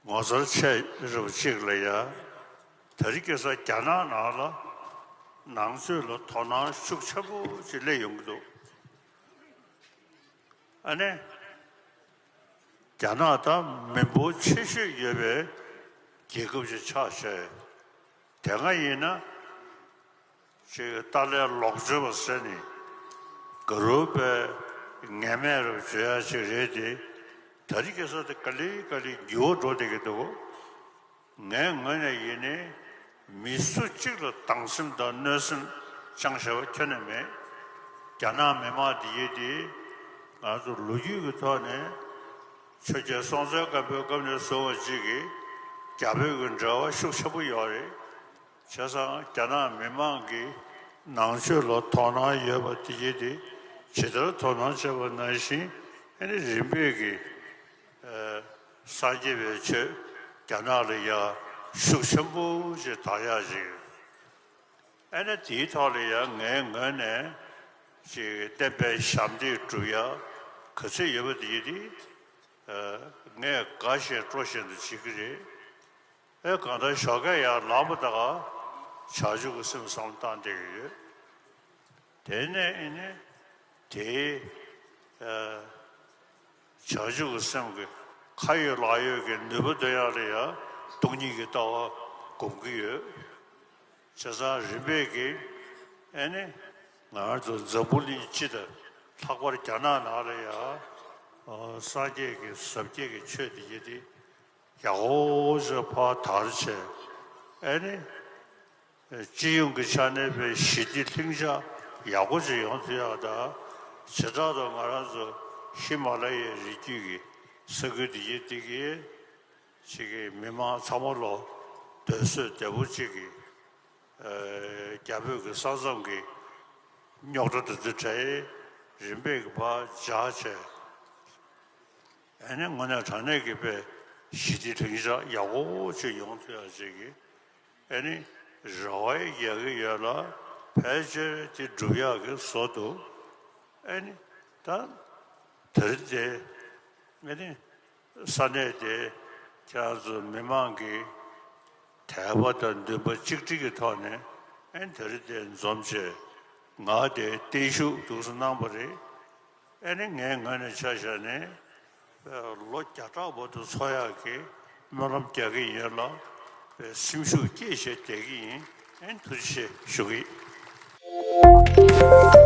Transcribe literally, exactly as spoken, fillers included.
ངོ་མཚར་ཆེ་རབས་གཅིག་ལ་ཡ། དེ་རིང་ཁ་སང་རྒྱ་ནག་ནང་ལ་ནང་ཆོས་ལ་དོ་སྣང་ཤུགས་ཆེན་པོ་ཅིག་སླེབས་ཡོང་གི་འདུག་ཨ་ནི། རྒྱ་ནག་ད་མི་འབོར་ཆེ་ཤོས་ཡོད་པའི་རྒྱལ་ཁབ་ཅིག་ཆགས་བྱས། དེ་སྔ་ཡིན་ན། ཅིག་ཏཱ་ལའི་ལོག་སྤྱོད་པ་ཟེར་ནས་དགའ་རབ་པའི་ངན་སྨྲས་རབ་བརྗོད་ཡ་ཅིག་རེད་དེ། དེ་རིང་ཁ་སང་དེ་ག་ལེ་ག་ལེ་འགྱུར་བ་འགྲོ་བསྡད་ཀྱི་འདུག་ངའི་ངོས་ནས་ཡིན་ནའི་མི་སུ་གཅིག་ལ་སྡང་སེམས་དང་གནོད་སེམས་བཅང་བཞག་པ་ཁྱོན་ནས་མེད། རྒྱ་ནག་མི་མང་འདི་ཡིན་དེ་ང་ཚོ་ལོ་རྒྱུས་ཀྱི་ཐོག་ནས་ཆོས་རྒྱལ་སྲོང་བཙན་སྒམ་པོའི་སྐབས་ནས་བཟུང་བ་གཅིག་གིས་རྒྱ་བོད་ཀྱི་འབྲེལ་བ་ཤུགས་ཆེན་པོ་ཡོད་རེད། བྱས་ཙང་རྒྱ་ནག་མི་མང་གིས་ནང་ཆོས་ལ་དོ་སྣང་ཡོད་པ་དེ་ཡིན་དེ་ཇི་ལྟར་དོ་སྣང་བྱས་པ་ནང་བཞིན་ཨ་ནི་རིམ་པས་ཀྱིས། ཨ། སངས་རྒྱས་པའི་ཆོས་རྒྱ་ནག་ལ་ཡ་ཤུགས་ཆེན་པོ་ཞིག་དར་ཡག་ཅིག་ཨ་ནི་དེའི་ཐོག་ལ་ཡ་ངའི་ངོས་ནས་ཅིག་བསྟན་པའི་ཞབས་འདེགས་སྒྲུབ་ཡ་ག་ཚོད་ཡོད་པ་དེ་ཡིན་དེ། ཨ། ངས་དགའ་བཞིན་སྤྲོ་བཞིན་དུ་བྱེད་ཀྱི་རེད། ཨེ་གང་ལྟར་ཞོགས་ཀས་ཡར་ལངས་པ་དང་བྱང་ཆུབ་ཀྱི་སེམས་བསམ་བློ་བཏང་བསྡད་ཀྱི་ཡོད། དེ་ནས་ཨེ་ནས་དེའི་ཨ་བྱང་ཆུབ་ཀྱི་སེམས་ཀྱི་ཁ་ཡོད་ལག་ཡོད་ཀྱི་ནུས་པ་འདོན་ཡག་ལ་ཡང་སྟོང་ཉིད་ཀྱི་ལྟ་བ་སྒོམ་གྱི་ཡོད། བྱས་ཙང་རིམ་པས་ཀྱིས་ཨེ་ནས་ང་རང་ཚོ་འཛམ་བུ་གླིང་སྤྱི་དང་ལྷག་པར་རྒྱ་ནག་ནང་ལ་ཡང་ཨ་སངས་རྒྱས་ཀྱི་ཟབ་རྒྱས་ཀྱི་ཆོས་དེ་ཡིན་དེ། ཡག་པོ་ཞིག་ཕར་དར་བྱས། ཨེ་ནི། སྤྱི་ཡོངས་ཀྱི་ཆ་ནས་པའི་ཞི་བདེ་ལྷིང་འཇགས་ཡག་པོ་ཞིག་ཡོང་ཐུབ་ཡག་དང་། བྱེ་བྲག་ཏུ་ང་རང་ཚོ་ཧི་མ་ལ་ཡའི་རི་རྒྱུད་ཀྱི་ས་ཁུལ་འདི་ཡིན་འདི་གི་ཅིག་གི་མི་མང་ཚང་མ་ལོ་སྡོད་གསོས་བདེ་པོ་ཅིག་གི། ཨ། རྒྱ་བོད་ཀྱི་ས་མཚམས་ཀྱི་རྙོག་དྲ་དེ་ཚོ་གྲས་རིམ་པས་ཀྱི་ཕར་འཇགས་བྱས། ཨ་ནི་དངོས་གནས་དྲང་གནས་ཀྱི་དཔེ་ཞི་བདེ་ལྷིང་འཇགས་ཡག་པོ་ཅིག་ཡོང་ཐུབ་ཡག་ཅིག་གི་ཨ་ནི་རེ་བ་རྒྱག་གི་ཡོད་ལ། ཕལ་ཆེར་དེ་འགྲུབ་ཡག་གི་བཟོ་འདུག་ཨ་ནི་ད་དེ་རིང་དེ་ཨ་ནི་ས་གནས་དེ་ཁྱེད་རང་ཚོ་མི་མང་གི་དད་པ་དང་འདུན་པ་གཅིག་སྒྲིལ་གྱི་ཐོག་ནས་ཨ་ནི་དེ་རིང་དེ་འཛོམས་བྱས་ང་དེ་བརྟན་བཞུགས་འདུག་སེ་གནང་བ་རེད། ཨེ་ནི་ངའི་ངོས་ནས་ཆ་བཞག་ནས་ལོ་བརྒྱ་ཕྲག་བར་དུ་འཚོ་ཡག་གི་སྨོན་ལམ་རྒྱག་གི་ཡིན་ལ། སེམས་ཤུགས་བསྐྱེད་བྱས་བསྡད་ཀྱི་ཡིན། ཨེ་ནི་ཐུགས་རྗེ་ཆེ་ཞུ་གི་ཡིན།